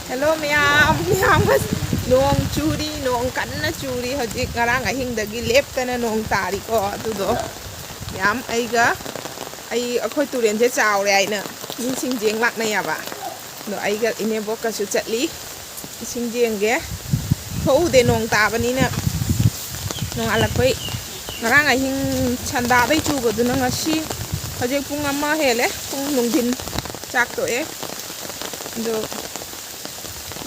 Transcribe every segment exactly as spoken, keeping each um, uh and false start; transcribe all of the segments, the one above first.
Hello ꯃꯌꯥꯝ, ꯃꯌꯥꯝ, ꯅꯣꯡ ꯆꯨꯔꯤ, ꯅꯣꯡ ꯀꯟꯅ ꯆꯨꯔꯤ ꯍꯧꯖꯤꯛ꯫ ꯉꯔꯥꯡ ꯑꯍꯤꯡꯗꯒꯤ ꯂꯦꯞꯇꯅ ꯅꯣꯡ ꯇꯥꯔꯤꯀꯣ꯫ ꯑꯗꯨꯗꯣ ꯃꯌꯥꯝ ꯑꯩꯒ, ꯑꯩ, ꯑꯩꯈꯣꯏ ꯇꯨꯔꯦꯟꯁꯦ ꯆꯥꯎꯔꯦ ꯍꯥꯏꯅ ꯃꯤꯁꯤꯡ ꯌꯦꯡ ꯂꯥꯛꯅꯩꯌꯦꯕ꯫ ꯑꯗꯣ ꯑꯩꯒ ꯏꯅꯦꯕꯣꯛꯀꯁꯨ ꯆꯠꯂꯤ ꯏꯁꯤꯡ ꯌꯦꯡꯒꯦ꯫ ꯊꯣꯛꯎꯗꯦ ꯅꯣꯡ ꯇꯥꯕꯅꯤꯅ꯫ ꯅꯣꯡꯉꯥꯜꯂꯛꯄꯩ, ꯉꯔꯥꯡ ꯑꯍꯤꯡ ꯁꯟꯗꯥꯗꯩ ꯆꯨꯕꯗꯨꯅ ꯉꯁꯤ ꯍꯧꯖꯤꯛ ꯄꯨꯡ ꯑꯃ ꯍꯦꯜꯂꯦ, ꯄꯨꯡ ꯅꯨꯡꯊꯤꯟ ꯆꯥꯛ ꯇꯣꯛꯑꯦ꯫ ꯑꯗꯣ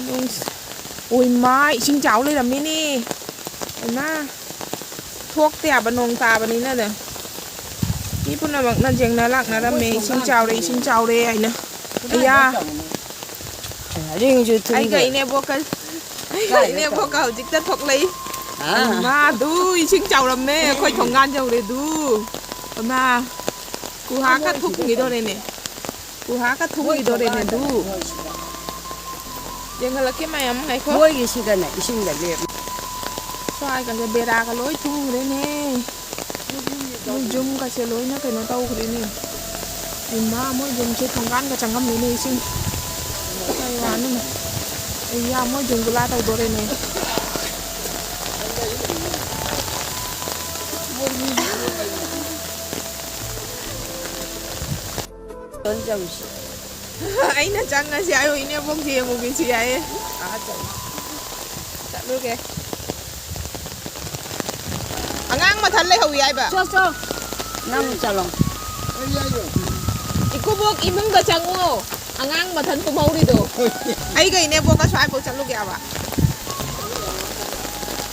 ꯅꯣꯡ-, ꯑꯣꯏꯃꯥ, ꯏꯁꯤꯡ ꯆꯥꯎ ꯂꯩꯔꯝꯃꯤꯅꯦ꯫ ꯑꯣꯏꯃꯥ, ꯊꯣꯛꯇꯦ ꯍꯥꯏꯕ ꯅꯣꯡ ꯇꯥꯕꯅꯤꯅꯅꯦ꯫ ꯃꯤ ꯄꯨꯝꯅꯃꯛꯅ ꯌꯦꯡꯅ ꯂꯥꯛꯅꯔꯝꯃꯦ, "ꯏꯁꯤꯡ ꯆꯥꯎꯔꯦ, ꯏꯁꯤꯡ ꯆꯥꯎꯔꯦ" ꯍꯥꯏꯅ꯫ ꯑꯌꯥ, ꯑꯩꯒ ꯏꯅꯦꯕꯣꯛꯀ, ꯑꯩꯒ ꯏꯅꯦꯕꯣꯛꯀ ꯍꯧꯖꯤꯛꯇ ꯊꯣꯛꯂꯛꯏ꯫ ꯑꯥ꯫ ꯏꯃꯥ, ꯑꯗꯨ ꯏꯁꯤꯡ ꯆꯥꯎꯔꯝꯃꯦ, ꯑꯩꯈꯣꯏ ꯊꯣꯡꯒꯥꯟ ꯌꯧꯔꯦ ꯑꯗꯨ꯫ ꯏꯃꯥ, ꯀꯨꯍꯥꯀ ꯊꯨꯝꯈꯤꯗꯣꯔꯦꯅꯦ꯫ ꯀꯨꯍꯥꯀ ꯊꯨꯝꯈꯤꯗꯣꯔꯦꯅꯦ ꯑꯗꯨ꯫ ꯌꯦꯡꯍꯜꯂꯛꯀꯦ ꯃꯌꯥꯝ, ꯉꯥꯏꯈꯣ꯫ ꯃꯣꯏꯒꯤꯁꯤꯗꯅꯦ ꯏꯁꯤꯡꯗ ꯂꯦꯞ꯫ ꯁ꯭ꯋꯥꯏꯒꯁꯦ ꯕꯦꯔꯥꯒ ꯂꯣꯏ ꯊꯨꯝꯈ꯭ꯔꯦꯅꯦ꯫ ꯃꯣꯏ ꯌꯨꯝꯒꯁꯦ ꯂꯣꯏꯅ ꯀꯩꯅꯣ ꯇꯧꯈ꯭ꯔꯦꯅꯦ꯫ ꯏꯃꯥ, ꯃꯣꯏ ꯌꯨꯝꯁꯦ ꯊꯣꯡꯒꯥꯟꯒ ꯆꯪꯉꯝꯃꯦꯅꯦ ꯏꯁꯤꯡ꯫ ꯀꯩ ꯋꯥꯅꯣ꯫ ꯑꯩꯌꯥ, ꯃꯣꯏ ꯌꯨꯝ ꯒꯨꯂꯥ ꯇꯧꯗꯣꯔꯦꯅꯦ꯫ ꯂꯣꯏ ꯆꯧꯁꯤ꯫ ꯑꯩꯅ ꯆꯪꯉꯁꯤ ꯍꯥꯏꯌꯣ, ꯏꯅꯦꯕꯣꯛꯁꯦ ꯌꯦꯡꯉꯨꯒꯦꯁꯨ ꯌꯥꯏꯌꯦ꯫ ꯑꯥ, ꯆꯧꯁꯤ꯫ ꯆꯠꯂꯨꯒꯦ꯫ ꯑꯉꯥꯡ ꯃꯊꯟ ꯂꯩꯍꯧꯏ ꯍꯥꯏꯕ꯫ ꯆꯣ, ꯆꯣ꯫ ꯅꯪ ꯆꯠꯂꯣ꯫ ꯏꯀꯨꯕꯣꯛ ꯏꯃꯨꯡꯗ ꯆꯪꯉꯣ꯫ ꯑꯉꯥꯡ ꯃꯊꯟ ꯇꯨꯝꯍꯧꯔꯤꯗꯣ꯫ ꯑꯩꯒ ꯏꯅꯦꯕꯣꯛꯀ ꯁ꯭ꯋꯥꯏꯐꯥꯎ ꯆꯠꯂꯨꯒꯦ ꯍꯥꯏꯕ꯫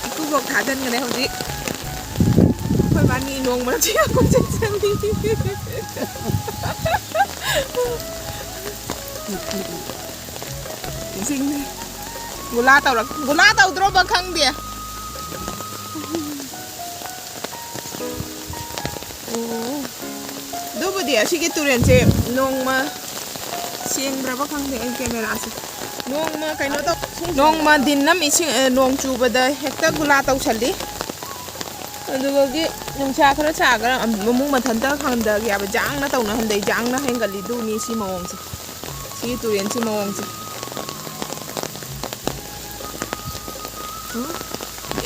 ꯏꯀꯨꯕꯣꯛ ꯊꯥꯖꯤꯟꯈ꯭ꯔꯦ ꯍꯧꯖꯤꯛ꯫ ꯑꯩꯈꯣꯏ ꯕꯥꯅꯤ ꯅꯣꯡ ꯃꯔꯛꯁꯤꯗ ꯀꯣꯏꯆꯠ ꯆꯠꯂꯤ꯫ ꯏꯁꯤꯡ ꯒꯨꯂꯥ ꯇꯧꯔꯛ-, ꯒꯨꯂꯥ ꯇꯧꯗ꯭ꯔꯣꯕ ꯈꯪꯗꯦ꯫ ꯑꯣ꯫ ꯑꯗꯨꯕꯨꯗꯤ ꯑꯁꯤꯒꯤ ꯇꯨꯔꯦꯟꯁꯦ ꯅꯣꯡꯃ ꯁꯦꯡꯗ꯭ꯔꯕ ꯈꯪꯗꯦ ꯑꯩ ꯀꯦꯃꯦꯔꯥꯁꯦ꯫ ꯅꯣꯡꯃ ꯀꯩꯅꯣ ꯇꯧ-, ꯅꯣꯡꯃ ꯗꯤꯟ ꯑꯃ ꯏꯁꯤꯡ, ꯑ, ꯅꯣꯡ ꯆꯨꯕꯗ ꯍꯦꯛꯇ ꯒꯨꯂꯥ ꯇꯧꯁꯜꯂꯤ꯫ ꯑꯗꯨꯗꯒꯤ ꯅꯨꯡꯁꯥ ꯈꯔ ꯁꯥꯈ꯭ꯔ ꯑꯃꯨꯛ ꯃꯊꯟꯇ ꯍꯟꯊꯈꯤ ꯍꯥꯏꯕ, ꯖꯥꯡꯅ ꯇꯧꯅ ꯍꯟꯊꯩ, ꯖꯥꯡꯅ ꯍꯦꯟꯒꯠꯂꯤꯗꯨꯅꯤ ꯁꯤ ꯃꯑꯣꯡꯁꯦ꯫ ꯁꯤꯒꯤ ꯇꯨꯔꯦꯟꯁꯤ ꯃꯑꯣꯡꯁꯦ꯫ ꯎꯝ?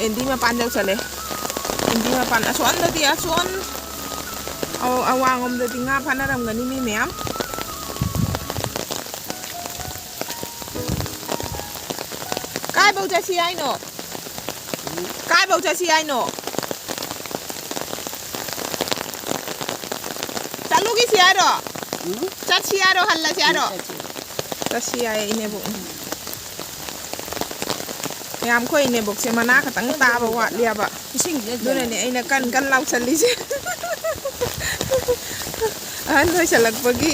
ꯑꯦꯟꯗꯤ ꯃꯄꯥꯟ ꯌꯧꯁꯜꯂꯦ꯫ ꯑꯦꯟꯗꯤ ꯃꯄꯥꯟ ꯑꯁꯣꯝꯗꯗꯤ, ꯑꯁꯣꯝ ꯑꯋ-, ꯑꯋꯥꯡꯂꯣꯝꯗꯗꯤ ꯉꯥ ꯐꯥꯅꯔꯝꯒꯅꯤ ꯃꯤ ꯃꯌꯥꯝ꯫ ꯀꯥꯏꯕꯧ ꯆꯠꯁꯤ ꯍꯥꯏꯅꯣ? ꯀꯥꯏꯕꯧ ꯆꯠꯁꯤ ꯍꯥꯏꯅꯣ? ꯆꯠꯂꯨꯈꯤꯁꯤ ꯍꯥꯏꯔꯣ? ꯎꯝ? ꯆꯠꯁꯤ ꯍꯥꯏꯔꯣ? ꯍꯜꯂꯁꯤ ꯍꯥꯏꯔꯣ? ꯆꯠꯁꯤ꯫ ꯆꯠꯁꯤ ꯍꯥꯏꯌꯦ ꯏꯅꯦꯕꯣꯛꯅ꯫ ꯃꯌꯥꯝ, ꯑꯩꯈꯣꯏ ꯏꯅꯦꯕꯣꯛꯁꯦ ꯃꯅꯥ ꯈꯛꯇꯪ ꯇꯥꯕ ꯋꯥꯠꯂꯦꯕ꯫ ꯏꯁꯤꯡꯁꯤꯗ ꯑꯗꯨꯅꯅꯦ ꯑꯩꯅ ꯀꯟ ꯀꯟ ꯂꯥꯎꯁꯜꯂꯤꯁꯦ꯫ ꯑꯍꯟ ꯑꯣꯏꯁꯜꯂꯛꯄꯒꯤ꯫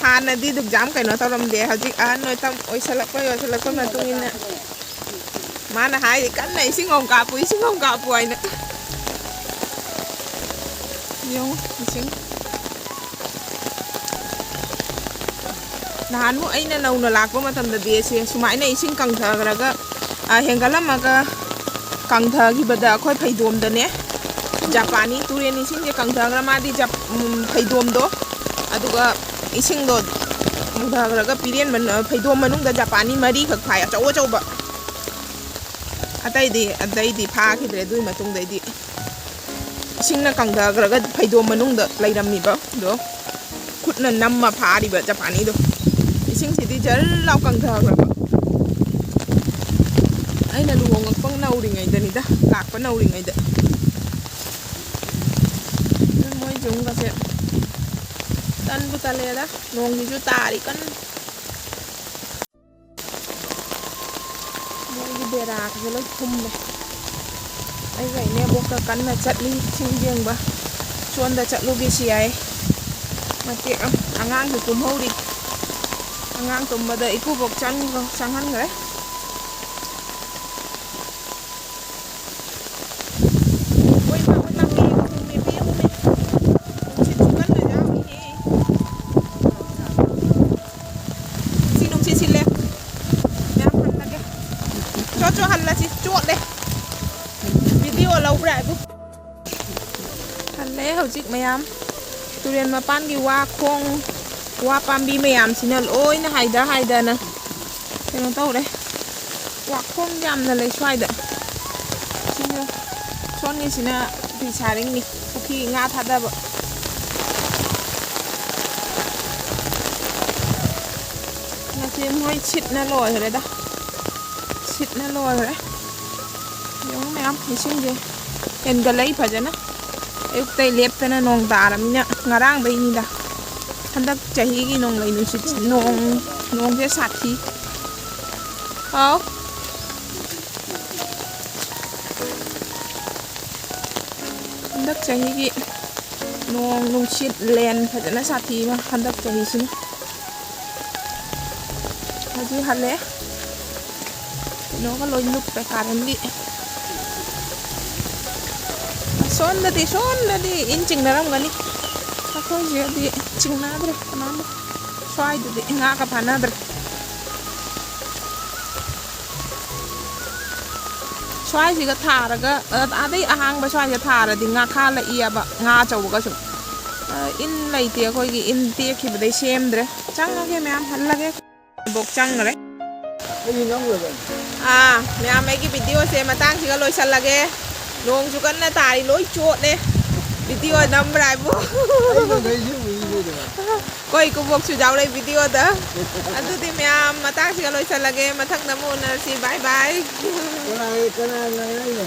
ꯍꯥꯟꯅꯗꯤ ꯑꯗꯨꯛ ꯌꯥꯝ ꯀꯩꯅꯣ ꯇꯧꯔꯝꯗꯦ, ꯍꯧꯖꯤꯛ ꯑꯍꯟ ꯑꯣꯏ ꯇꯝ-, ꯑꯣꯏꯁꯜꯂꯛꯄꯩ, ꯑꯣꯏꯁꯜꯂꯛꯄꯩ ꯃꯇꯨꯡ ꯏꯟꯅ꯫ ꯃꯥꯅ ꯍꯥꯏꯔꯤ ꯀꯟꯅ, "ꯏꯁꯤꯡ ꯑꯃꯨꯛ ꯀꯥꯞꯄꯨ, ꯏꯁꯤꯡ ꯑꯃꯨꯛ ꯀꯥꯞꯄꯨ" ꯍꯥꯏꯅ꯫ ꯌꯦꯡꯉꯨ, ꯏꯁꯤꯡ꯫ ꯅꯍꯥꯟꯃꯨꯛ ꯑꯩꯅ ꯅꯧꯅ ꯂꯥꯛꯄ ꯃꯇꯝꯗꯗꯤ ꯁꯦ ꯁꯨꯃꯥꯏꯅ ꯏꯁꯤꯡ ꯀꯪꯊꯈ꯭ꯔꯒ, ꯑ, ꯍꯦꯟꯒꯠꯂꯝꯃꯒ ꯀꯪꯊꯈꯤꯕꯗ ꯑꯩꯈꯣꯏ ꯐꯩꯗꯣꯝꯗꯅꯦ, ꯖꯄꯥꯅꯤ ꯇꯨꯔꯦꯟ ꯏꯁꯤꯡꯁꯦ ꯀꯪꯊꯈ꯭ꯔ ꯃꯥꯗꯤ ꯖꯞ-, ꯎꯝ, ꯐꯩꯗꯣꯝꯗꯣ, ꯑꯗꯨꯒ ꯏꯁꯤꯡꯗꯣ ꯀꯪꯊꯈ꯭ꯔꯒ ꯄꯤꯔꯦꯟ ꯃꯅꯨ-, ꯐꯩꯗꯣꯝ ꯃꯅꯨꯡꯗ ꯖꯄꯥꯅꯤ ꯃꯔꯤꯈꯛ ꯐꯥꯏ, ꯑꯆꯧ ꯑꯆꯧꯕ꯫ ꯑꯇꯩꯗꯤ, ꯑꯇꯩꯗꯤ ꯐꯥꯈꯤꯗ꯭ꯔꯦ ꯑꯗꯨꯒꯤ ꯃꯇꯨꯡꯗꯩꯗꯤ꯫ ꯏꯁꯤꯡꯅ ꯀꯪꯊꯈ꯭ꯔꯒ ꯐꯩꯗꯣꯝ ꯃꯅꯨꯡꯗ ꯂꯩꯔꯝꯃꯤꯕꯗꯣ, ꯈꯨꯠꯅ ꯅꯝꯃ ꯐꯥꯔꯤꯕ ꯖꯄꯥꯅꯤꯗꯣ꯫ ꯏꯁꯤꯡꯁꯤꯗꯤ ꯖꯔ ꯂꯥꯎ ꯀꯪꯊꯈ꯭ꯔꯕ꯫ ꯑꯩꯅ ꯂꯨꯍꯣꯡꯉꯛꯄ ꯅꯧꯔꯤꯉꯩꯗꯅꯤꯗ, ꯂꯥꯛꯄ ꯅꯧꯔꯤꯉꯩꯗ꯫ ꯃꯣꯏ ꯌꯨꯝꯒꯁꯦ ꯇꯟꯕꯨ ꯇꯜꯂꯦꯗ, ꯅꯣꯡꯁꯤꯁꯨ ꯇꯥꯔꯤ ꯀꯟꯅ꯫ ꯃꯣꯏꯒꯤ ꯕꯦꯔꯥꯒꯁꯦ ꯂꯣꯏ ꯊꯨꯝꯃꯦ꯫ ꯑꯩꯒ ꯏꯅꯦꯕꯣꯛꯀ ꯀꯟꯅ ꯆꯠꯂꯤ ꯏꯁꯤꯡ ꯌꯦꯡꯕ꯫ ꯁꯣꯝꯗ ꯆꯠꯂꯨꯒꯦꯁꯨ ꯌꯥꯏ꯫ ꯃꯇꯦꯛ ꯑꯃ꯫ ꯑꯉꯥꯡꯁꯨ ꯇꯨꯝꯍꯧꯔꯤ꯫ ꯑꯉꯥꯡ ꯇꯨꯝꯕꯗ ꯏꯀꯨꯕꯣꯛ ꯆꯪꯈ꯭ꯔꯣ-, ꯆꯪꯍꯟꯈ꯭ꯔꯦ꯫ ꯑꯣꯏ ꯃꯥ, ꯑꯣꯏ ꯃꯥ, ꯄꯦ, ꯄꯦ, ꯄꯦ, ꯄꯦ꯫ ꯅꯨꯡꯁꯤꯠꯁꯨ ꯀꯟꯅ ꯌꯥꯎꯔꯤꯍꯦ꯫ ꯁꯤ ꯅꯨꯡꯁꯤꯠ ꯁꯤꯠꯂꯦ꯫ ꯃꯌꯥꯝ ꯍꯜꯂꯒꯦ꯫ ꯆꯣ, ꯆꯣ, ꯍꯜꯂꯁꯤ꯫ ꯆꯣꯠꯂꯦ꯫ ꯚꯤꯗꯤꯑꯣ ꯂꯧꯕ꯭ꯔꯥ ꯍꯥꯏꯕꯨ? ꯍꯜꯂꯦ ꯍꯧꯖꯤꯛ ꯃꯌꯥꯝ꯫ ꯇꯨꯔꯦꯜ ꯃꯄꯥꯟꯒꯤ ꯋꯥ ꯈꯣꯡ, ꯋꯥ ꯄꯥꯝꯕꯤ ꯃꯌꯥꯝꯁꯤꯅ ꯂꯣꯏꯅ ꯍꯥꯏꯗ ꯍꯥꯏꯗꯅ ꯀꯩꯅꯣ ꯇꯧꯔꯦ꯫ ꯋꯥꯈꯣꯡ ꯌꯥꯝꯅ ꯂꯩ ꯁ꯭ꯋꯥꯏꯗ꯫ ꯁꯤꯅ, ꯁꯣꯝꯒꯤꯁꯤꯅ ꯐꯤꯁꯥꯔꯤꯡꯅꯤ, ꯄꯨꯈ꯭ꯔꯤ ꯉꯥ ꯊꯥꯗꯕ꯫ ꯉꯁꯤ ꯃꯣꯏ ꯁꯤꯠꯅ ꯂꯣꯏꯈ꯭ꯔꯦꯗ, ꯁꯤꯠꯅ ꯂꯣꯏꯈ꯭ꯔꯦ꯫ ꯌꯦꯡꯉꯨ ꯃꯌꯥꯝ, ꯏꯁꯤꯡꯁꯦ ꯍꯦꯟꯒꯠꯂꯛꯏ ꯐꯖꯅ꯫ ꯑꯌꯨꯛꯇꯩ ꯂꯦꯞꯇꯅ ꯅꯣꯡ ꯇꯥꯔꯃꯤꯅ, ꯉꯔꯥꯡꯗꯩꯅꯤꯗ꯫ ꯍꯟꯗꯛ ꯆꯍꯤꯒꯤ ꯅꯣꯡꯂꯩ ꯅꯨꯡꯁꯤꯠ, ꯅꯣꯡ, ꯅꯣꯡꯁꯦ ꯁꯥꯊꯤ꯫ ꯍꯥꯎ꯫ ꯍꯟꯗꯛ ꯆꯍꯤꯒꯤ ꯅꯣꯡ, ꯅꯨꯡꯁꯤꯠ, ꯂꯦꯟ ꯐꯖꯅ ꯁꯥꯊꯤ ꯏꯃꯥ, ꯍꯟꯗꯛ ꯆꯍꯤꯁꯤꯅ꯫ ꯍꯧꯖꯤꯛ ꯍꯜꯂꯦ꯫ ꯀꯩꯅꯣꯒ ꯂꯣꯏ ꯂꯨꯞꯄꯦ ꯀꯥꯔꯟꯒꯤ꯫ ꯑꯁꯣꯝꯗꯗꯤ, ꯁꯣꯝꯗꯗꯤ ꯏꯟ ꯆꯤꯡꯅꯔꯝꯒꯅꯤ꯫ ꯑꯩꯈꯣꯏꯁꯤꯗꯗꯤ ꯆꯤꯡꯅꯗ꯭ꯔꯦ ꯀꯅꯥꯝ꯫ ꯁ꯭ꯋꯥꯏꯗꯗꯤ ꯉꯥꯒ ꯐꯥꯅꯗ꯭ꯔꯦ꯫ ꯁ꯭ꯋꯥꯏꯁꯤꯒ ꯊꯥꯔꯒ, ꯑ, ꯑꯗꯩ ꯑꯍꯥꯡꯕ ꯁ꯭ꯋꯥꯏꯁꯤꯒ ꯊꯥꯔꯗꯤ ꯉꯥꯈꯥ ꯂꯛꯏꯑꯕ, ꯉꯥ ꯑꯆꯧꯕꯒ ꯁꯨꯝ꯫ ꯑ, ꯏꯟ ꯂꯩꯇꯦ ꯑꯩꯈꯣꯏꯒꯤ, ꯏꯟ ꯇꯦꯛꯈꯤꯕꯗꯩ ꯁꯦꯝꯗ꯭ꯔꯦ꯫ ꯆꯪꯉꯒꯦ ꯃꯌꯥꯝ, ꯍꯜꯂꯒꯦ꯫ ꯕꯣꯛ ꯆꯪꯈ꯭ꯔꯦ꯫ ꯑꯩꯒꯤ ꯅꯝꯈ꯭ꯔꯕꯅꯤ꯫ ꯑꯥ, ꯃꯌꯥꯝ ꯑꯩꯒꯤ ꯚꯤꯗꯤꯑꯣꯁꯦ ꯃꯇꯥꯡꯁꯤꯒ ꯂꯣꯏꯁꯜꯂꯒꯦ꯫ ꯅꯣꯡꯁꯨ ꯀꯟꯅ ꯇꯥꯔꯤ, ꯂꯣꯏ ꯆꯣꯠꯂꯦ꯫ ꯚꯤꯗꯤꯑꯣ ꯅꯝꯕ꯭ꯔꯥ ꯍꯥꯏꯕꯨ꯫ ꯑꯩ ꯅꯣꯡꯈꯩ ꯁꯨꯕ ꯏꯕꯩꯗꯨꯔꯣ? ꯑꯩꯈꯣꯏ ꯏꯀꯨꯕꯣꯛꯁꯨ ꯌꯥꯎꯔꯛꯏ ꯚꯤꯗꯤꯑꯣꯗ꯫ ꯑꯗꯨꯗꯤ ꯃꯌꯥꯝ ꯃꯇꯥꯡꯁꯤꯒ ꯂꯣꯏꯁꯜꯂꯒꯦ꯫ ꯃꯊꯪꯗ ꯑꯃꯨꯛ ꯎꯅꯔꯁꯤ꯫ ꯕꯥꯏ ꯕꯥꯏ꯫ ꯀꯅꯥ, ꯀꯅꯥꯅ ꯍꯥꯏꯅꯣ?